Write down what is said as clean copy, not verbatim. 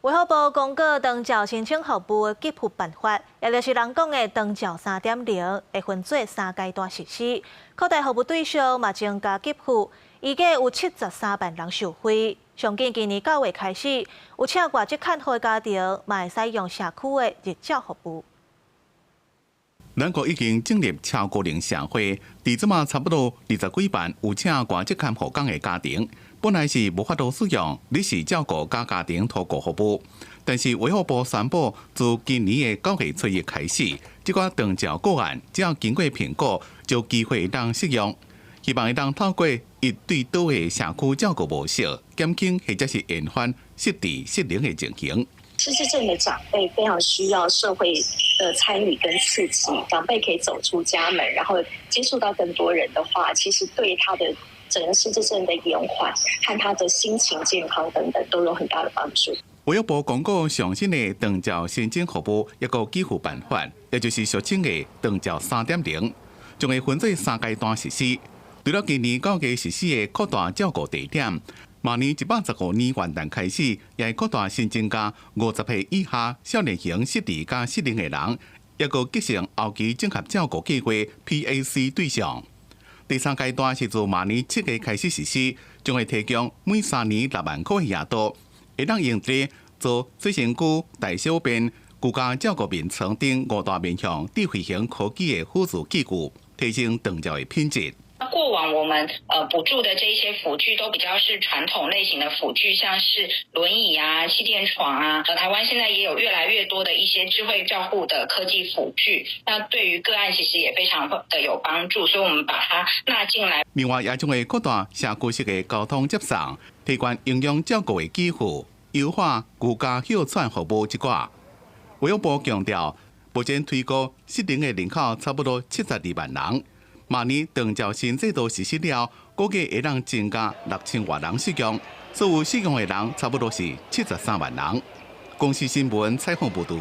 衛福部公告長照申請服務的給付辦法，也就是人講的長照3.0，會分做三階段實施。擴大服務對象嘛，增加給付，預計有73萬人受惠。上緊今年9月開始，有請外籍看護的家庭，嘛會使用社區的日照服務。咱國已經進入超高齡社會，佇這馬差不多20幾萬有請外籍看護工的家庭，本來是無法度使用日時照顧佮家庭托顧服務，但是衛福部宣布，自今年的9月初1開始，這寡長照個案只要經過評估，就有機會會當適用。希望會當透過一對多的社區照顧模式，減輕或者是延緩失智失能的情形。失智症的長輩非常需要社會的參與跟刺激，長輩可以走出家門，然後接觸到更多人的話，其實對他的整個失智症的延緩和他的心情健康等等都有很大的幫助。衛福部公告上新的長照申請服務一個給付辦法，也就是俗稱的長照3.0，將會分做三階段實施。除了今年9月實施的擴大照顧地點，明年115年元旦開始，也會擴大新增加50歲以下少年型失智佮失能的人，抑閣結成後期綜合照顧計劃 PAC 對象。第三階段是自明年7月開始實施，將會提供每3年6萬塊的額度，會當用佇做洗身軀、大小便、居家照顧眠床等五大面向智慧型科技的輔助器具，提升長照的品質。過往我們補助的這些輔具都比較是傳統類型的輔具，像是輪椅啊、氣墊床啊。台灣現在也有越來越多的一些智慧照護的科技輔具，那對於個案其實也非常的有幫助，所以我們把它納進來。另外，也將會擴大社區式的交通接送，提懸營養照顧的給付，優化居家歇喘服務這寡。衛福部強調，目前推估失能的人口差不多72萬人。明年長照新制度實施了，估計會當增加6000外人使用，所有使用的人差不多是73萬人。公視新聞採訪報導。